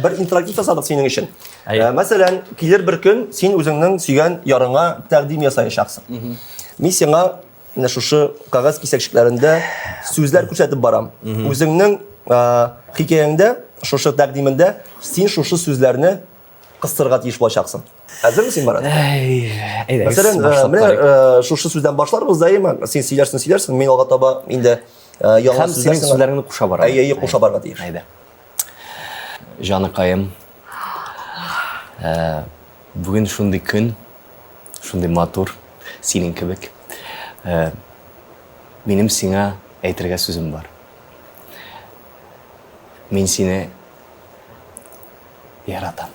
бер интерактив ясадык синең өчен. Мәсәлән, килер бер көн син үзеңнең сөйгән ярыңа тәкъдим ясаячаксың. Мин сиңа менә шушы кәгазь кисәкчекләрендә сүзләр күрсәтеп барам. Үзеңнең хикәяңдә, шушы тәкъдимендә син шушы сүзләрне кыстырырга тиеш булачаксың. Әзерме син, Марат? Әйдә, Мәсәлән, менә шушы сүздән башларбыз да, әйеме? Син сөйләрсең, сөйләрсең, мин алга таба инде яңа Һәм синең сүзләреңне куша барам. Әйе, әйе, куша барырга тиеш. Әйдә. Җаныкаем, бүген шундый көн, Шундый матур, синең кебек. Э, минем сиңа әйтергә сүзем бар. Мин сине яратам.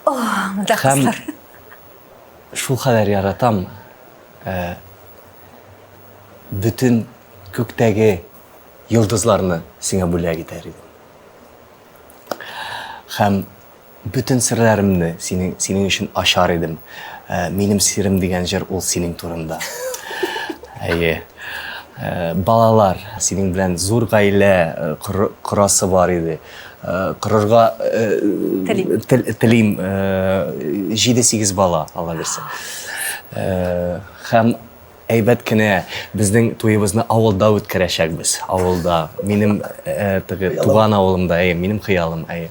Һәм шул кадәр яратам. Э, бөтен күктәге йолдызларны сиңа бүләк итәр идем. Һәм бөтен серләремне синең, синең өчен ачар идем. Э, минем сирем дигән җыр ул синең турында. Әйе. Э, балалар, синең белән зур гаилә э, корасы бар иде. Корырга телим. 7-8 бала, Алла бирсә. Һәм Әйбәт кенә безнең туебызны авылда үткәрәчәкбез. Авылда. Минем э, теге туган авылымда, әйе, минем хыялым, әйе.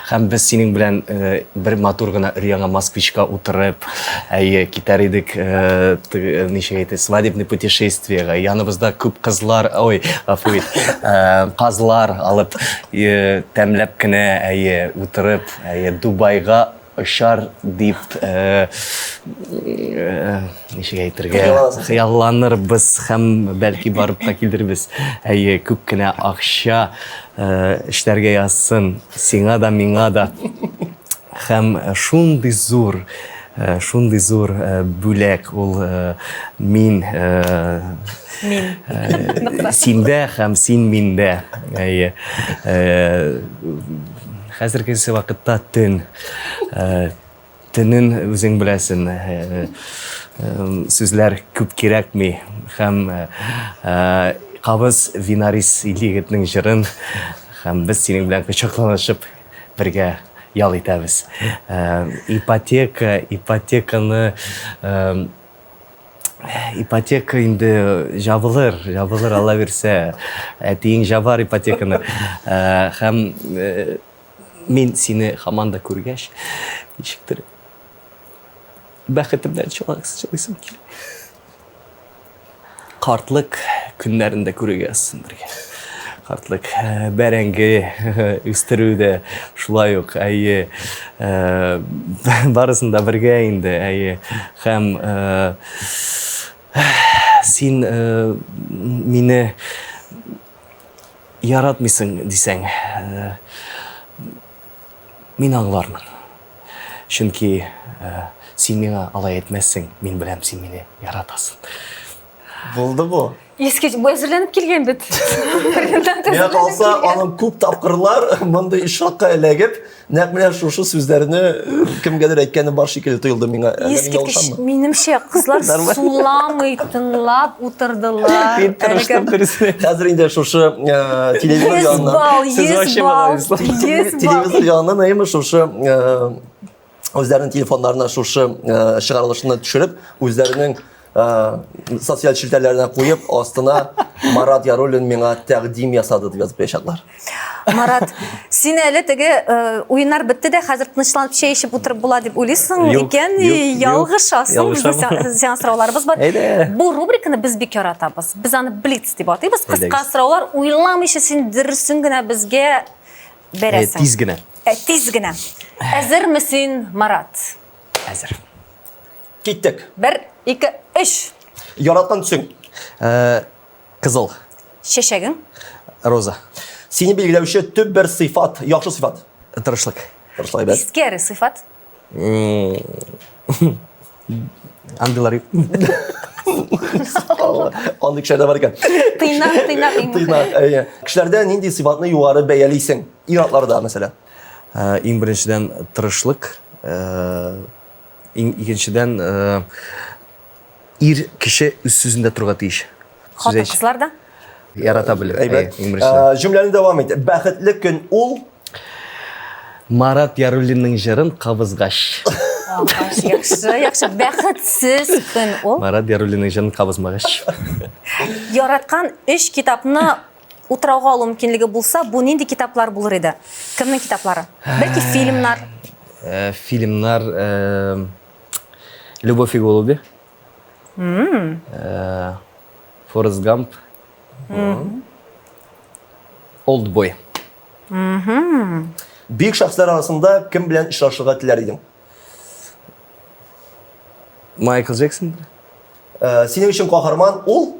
Һәм без синең белән э, бер матур гына өр-яңа москвичка утырып, әйе, китәр идек, э, теге, ничек әйтә, свадебный путешествиега. Яныбызда күп кызлар, ой, гафу ит, э, казлар алып, э, тәмләп кенә, әйе, утырып, әйе, Дубайга Очар дип, ничек әйтергә, хыялланырбыз һәм бәлки барып та килербез. Әйе, күп кенә акча эшләргә язсын, сиңа да, миңа да. Һәм шундый зур, шундый зур бүләк ул мин. Мин. Синдә һәм син миндә. Әйе. Хәзергесе вакытта төн. Э, төнен үзең беләсен, э, э, сүзләр күп кирәкми. Һәм кабыз Винарис егетнең җырын һәм без синең белән кочакланышып бергә ял итәбез. Ипотека, ипотеканы Ипотека инде җабылыр, җабылыр, Алла бирсә. Әтиең җабар ипотеканы. Э, һәм э, мин сине һаман да күргәч, ничектер бәхетемнән чылыйсым килә. Картлык көннәрен дә күрергә язсын бергә. Картлык э, бәрәңге үстерү дә шулай ук, әйе, э, барысын да бергә инде, әйе. Һәм э, син мине яратмыйсың дисәң, мин аңлармын. Чөнки син миңа алай әйтмәссең, мин беләм, син мине яратасың. Булды бу. Искеч, бу әзерләнеп килгән бит. Миңа калса, аның күп тапкырлар мондый очракка эләгеп, нәкъ менә шушы сүзләрне кемгәдер әйткәне бар шикелле тоелды миңа. Искиткеч, минемчә, кызлар суламый тыңлап утырдылар. Мин тырыштым дөресен. Хәзер инде шушы э, телевизор яныннан. 100 балл, 100 балл, 100 балл. Телевизор яныннан әйеме шушы э, үзләренең телефоннарына шушы э, чыгарылышны төшереп, үзләренең э, социаль челтәрләренә куеп, астына Марат Яруллин миңа тәкъдим ясады дип язып куячаклар. Марат, син әле теге э, уеннар бетте дә, хәзер тынычланып чәй эчеп утырып була дип уйлыйсың икән, ялгышасың. Безнең сиңа сорауларыбыз бар. Әйдә. Бу рубриканы без бик яратабыз. Без аны блиц дип атыйбыз. Кыска сораулар, уйламыйча син дөресен генә безгә бәрәсең. Тиз генә. Тиз генә. Әзерме син, Марат? Әзер. Киттек. Бер, ике, өч. Яраткан төсең? Кызыл. Чәчәгең? Роза. Сине билгеләүче төп бер сыйфат, яхшы сыйфат? Тырышлык. Тырышлык, әйбәт. Тискәре сыйфат? Андыйлар юк. Андый кешеләр дә бар икән. Тыйнак, тыйнак. Тыйнак, әйе. Кешеләрдә нинди сыйфатны югары бәялисең? Ир-атларда, мәсәлән. Э, иң беренчедән тырышлык, э, иң икенчедән э, ир кеше үз сүзендә торырга тиеш. Хатын-кызлар да? Ярата белә. Әйбәт. Җөмләне дәвам ит. Бәхетле көн ул Марат Яруллинның җырын кабызгач. Яхшы, яхшы. Бәхетсез көн ул. Марат Яруллинның җырын кабызмагач. Яраткан өч китапны утрауга алу мөмкинлеге булса, бу нинди китаплар булыр иде? Кемнең китаплары? Бәлки фильмнар? Э, фильмнар э, Любовь и голуби. Э, Форест Гамп. Олдбой. Бөек шәхесләр арасында кем белән очрашырга теләр идең? Майкл Джексон. Э, синең өчен каһарман ул?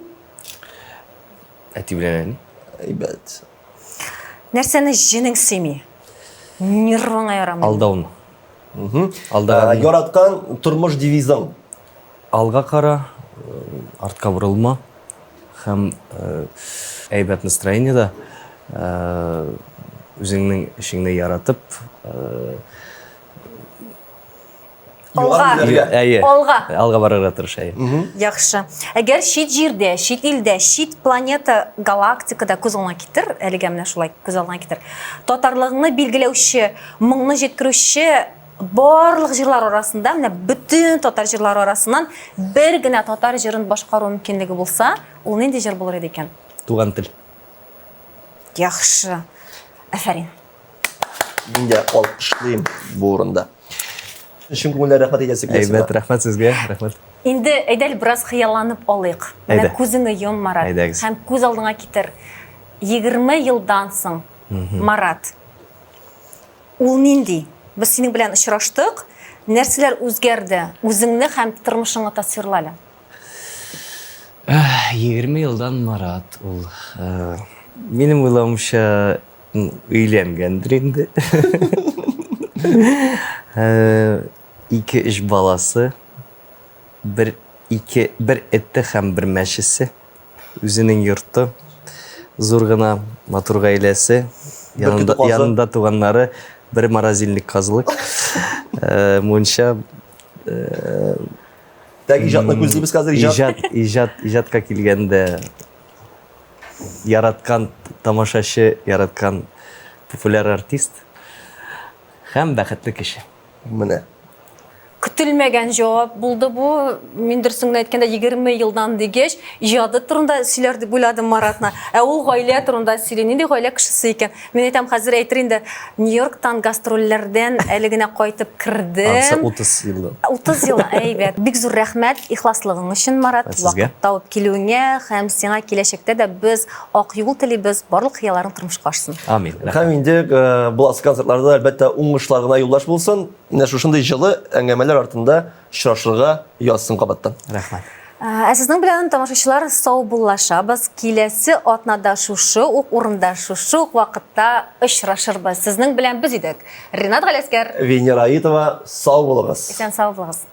Әти белән әни. Әйбәт. Нәрсәне җенең сөйми? Нервыңа ярамый. Алдауны. Алдаган. Э, яраткан тормыш девизың? Алга кара, артка борылма һәм әйбәт настроениедә үзеңнең эшеңне яратып, Алга. Әйе. Алга. Алга барырга тырыш, әйе. Яхшы. Әгәр чит җирдә, чит илдә, чит планета, галактикада күз алдыңа китер, әлегә менә шулай күз алдыңа китер. Татарлыгыңны билгеләүче, моңны җиткерүче барлык җырлар арасында, менә бөтен татар җырлары арасыннан бер генә татар җырын башкару мөмкинлеге булса, ул нинди җыр булыр иде икән? Туган тел. Яхшы. Афәрин. Мин дә алкышлыйм бу урында. Чын күңелдән рәхмәт әйтәсе килә сиңа. Әйбәт, рәхмәт сезгә, рәхмәт. Инде әйдә әле бераз хыялланып алыйк. Менә Әйдә. күзеңне йом, Марат. Әйдәгез. Һәм күз алдыңа китер. 20 елдан соң, Марат, ул нинди? Без синең белән очраштык. Нәрсәләр үзгәрде? Үзеңне һәм тормышыңны тасвирла әле. 20 елдан Марат ул. Минем уйлавымча, өйләнгәндер инде. Ике-өч баласы, бер ике бер эте һәм бер мәчесе, үзенең йорты, зур гына матур гаиләсе, янында, янында туганнары, бер морозильник казылык, мунча. Так, иҗатны күзлибез хәзер, иҗат. Иҗат, иҗат, иҗатка килгәндә яраткан тамашачы, яраткан популяр артист һәм бәхетле кеше. Менә. Көтелмәгән җавап булды бу. Мин дөресен генә әйткәндә, 20 елдан дигәч, иҗаты турында сөйләр дип уйладым Маратны. Ә ул гаилә турында сөйли. Нинди гаилә кешесе икән? Мин әйтәм, хәзер әйтер инде, Нью-Йорктан гастрольләрдән әле генә кайтып кердем. Ансы 30 елдан. 30 ел, әйбәт. Бик зур рәхмәт ихласлыгың өчен, Марат, Сезгә. вакыт табып килүеңә һәм сиңа киләчәктә дә без ак юл телибез, барлык хыялларың тормышка ашсын. Амин. Рәхмәт. Һәм инде э, буласы концертларда әлбәттә уңышлар гына юлдаш булсын. Менә шушындый җылы әңгәмәләр артында очрашырга язсын кабаттан. Рәхмәт. Ә сезнең белән, тамашачылар, саубуллашабыз. Киләсе атнада шушы ук урында, шушы ук вакытта очрашырбыз. Сезнең белән без идек. Ринат Галәскәр. Венера Аитова, сау булыгыз. Исән сау булыгыз.